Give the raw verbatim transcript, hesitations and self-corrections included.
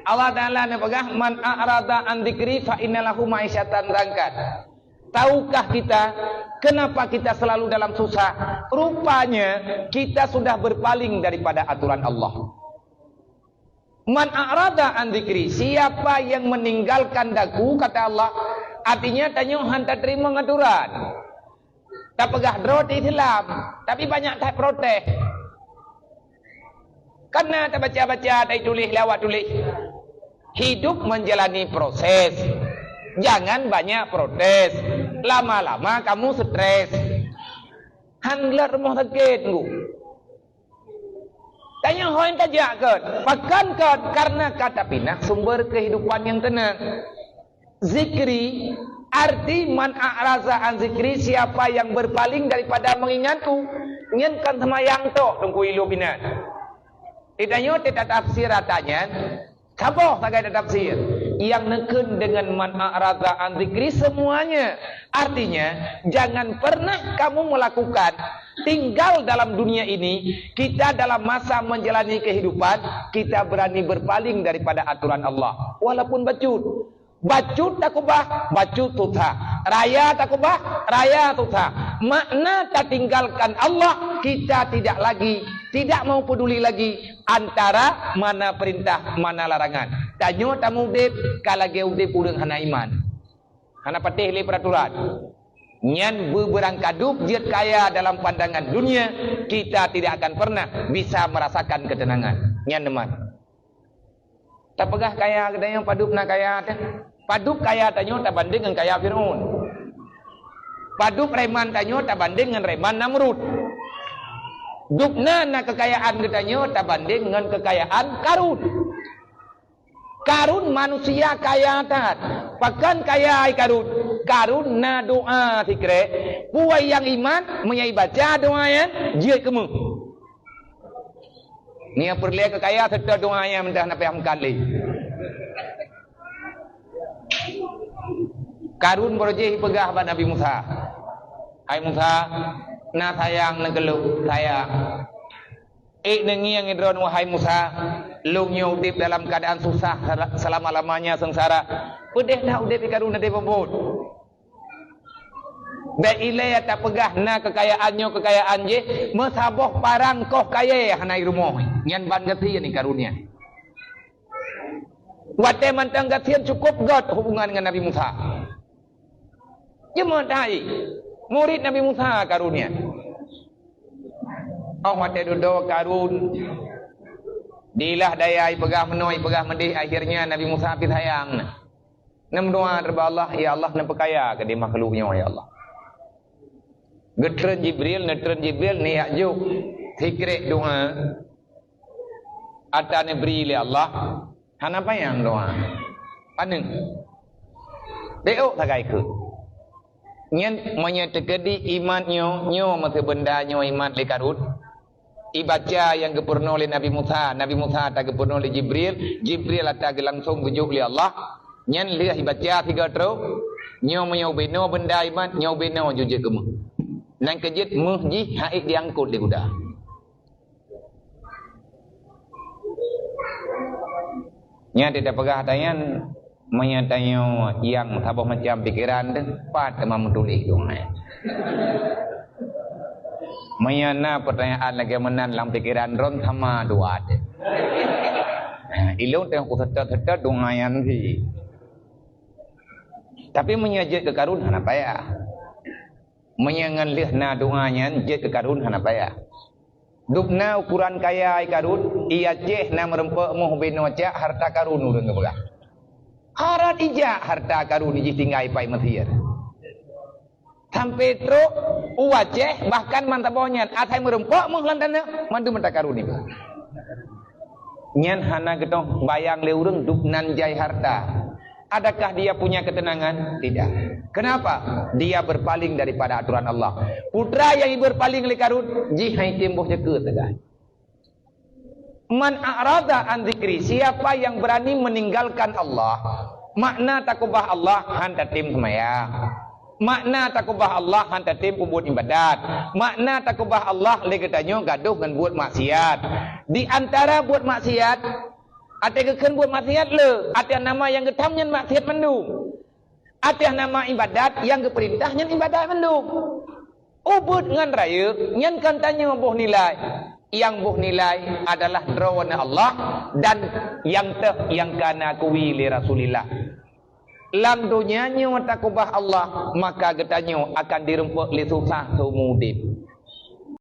Allah Taala neupeugah, "Man a'rada an dzikri fa inna lahu ma'isyatan dzanka." Tahukah kita kenapa kita selalu dalam susah? Rupanya kita sudah berpaling daripada aturan Allah. "Man a'rada an dzikri," siapa yang meninggalkan daku, kata Allah, artinya tanyoe han tateurimong aturan. Tapeugah droe Islam, tapi banyak that protes. Karena tabaca-baca, taituléh lé awak tuléh. Hidup menjalani proses. Jangan banyak protes. Lama-lama kamu stres. Han lheueh rumoh sakét, Ngku. Tanyoe hôi tajak keuh, pakon keuh, karena ka tapinah sumber kehidupan nyang teunang. Zikri, arti man a'raza an zikri, siapa yang berpaling daripada mengingatku, nyan kon seumayang tok Teungku Ilop inan. Di tanyoe teutatafsir ata nyan, saboh sagai tatafsir, yang neukheun dengan man a'raza an zikri semuanya. Artinya, jangan pernah kamu melakukan, tinggal dalam dunia ini, kita dalam masa menjalani kehidupan, kita berani berpaling daripada aturan Allah. Walaupun bacut. Bacut takubah, bacut susah. Raya takubah, raya susah. Makna tatinggalkan Allah, kita tidak lagi, tidak mau peduli lagi antara mana perintah, mana larangan. Tanyoe tameudeb ka lagée udeb ureuëng hana iman. Hana patéh lé peraturan. Nyan beubeurangkadub jeuet kaya dalam pandangan dunia, kita tidak akan pernah bisa merasakan ketenangan. Nyan teuma. Tapeugah kaya geutanyoe padub na kaya teuh. Padub kaya tanyoe tabandeng ngon kaya Fir'aun. Padub reman tanyoe tabandeng ngon reman Namrud. Dubna na keukayaan geutanyoe tabandeng ngon keukayaan Karun. Karun manusia kaya that. Pakon kaya ai Karun? Karun na doa sikrek. Peue nyang iman, meunyoe ibaca doa nyan, jeuet keumeuh. Nia peureulée keu kaya seutôt doa nyang meudah na payah meukalé. Karun baroe jih ipeugah bak Nabi Musa, "Hai Musa, na sayang neugeulok, sayang. Ék neungieng droen, wahai Musa, lôn nyoe udeb dalam keuadaan susah sel-, seulama-lamanya seungsara." Peudeh that udeb di Karun até peubuet. Bék ilée tapeugah na keukayaan nyoe keukayaan jih, meusaboh parang koh kayée hana i rumoh. Nyan ban gasien i Karun nyan. Watée mantong gasien cukôp gét hubungan ngon Nabi Musa. Cuma hai, murit Nabi Musa Karun nyan. Oh watée dudoe Karun, dilah daya ipeugah meunoe, ipeugah meudeh, akhirnya Nabi Musa pi sayang na. Neumeudoa ubak Allah, "Ya Allah, neupeukaya keudeh makhluk nyoe, ya Allah." Geutreun Jibril, neutreun Jibril, neujak jok sikrek doa ata neubri lé Allah, hana panyang doa. Paneuk. Bék sagai kheun. Nyan meunyoe teukeudi imat nyoe, nyoe meuseubenda nyoe imat lé Karun. Ibaca nyang geupeurunoe lé Nabi Musa, Nabi Musa ata geupeurunoe lé Jibril, Jibril ata geulangsong geujok lé Allah. Nyan lheueh ibaca sigoe trok, nyoe meunyoe ubenoe beunda iman, nyoe ubenoe jujeuet keumeuh. Nyan keu jeuet meuh jih haiek diangkot lé guda. Nyan teupeugah tanyan, meunyoe tanyoe nyang saboh macam pikeran teuh, pat teuma meutuléh doa. Meunyoe na peutanyaan lagée meunan lam pikeran droen, sama doa teuh. Ilôn teuh kuseutôt-seutôt doa nyan sih. Tapi meunyoe jeuet keu Karun hana payah. Meunyoe ngon lheueh na doa nyan jeuet keu Karun hana payah. Dubna ukuran kaya i Karun, i Aceh na meurumpok moh binoe cak harta Karun ureuëng geupeugah. Harat ijak harta Karun jih tinggai pai Mesir. Sampai trok u Aceh bahkan mantong boh nyan asai meurumpok moh lam tanoh mandum harta Karun iba. Nyan hana geutoh bayang lé ureuëng dubnan jai harta. Adakah dia punya ketenangan? Tidak. Kenapa? Dia berpaling daripada aturan Allah. Putra nyang berpaling lé Karun, jih hai timboh jeukeue teuga. Man a'rada an dzikri, siapa yang berani meninggalkan Allah, makna takubah Allah han tatem seumayang. Makna takubah Allah han tatem peubuet ibadat. Makna takubah Allah lé geutanyoe gadoh ngon buet maksiat. Di antara buet maksiat, Até geukheun buet maksiat le, até nama nyang geutam nyan maksiat mandum. Até nama ibadat nyang geupeurintah nyan ibadat mandum. Ubit ngon rayeuk nyan kan tanyoe boh nilai. Nyang boh nilai adalah droeneuh Allah dan nyang teuh nyang ka na keuwi lé Rasulillah. Lam donya nyoe takeubah Allah, maka geutanyoe akan dirumpok lé susah seumur udeb.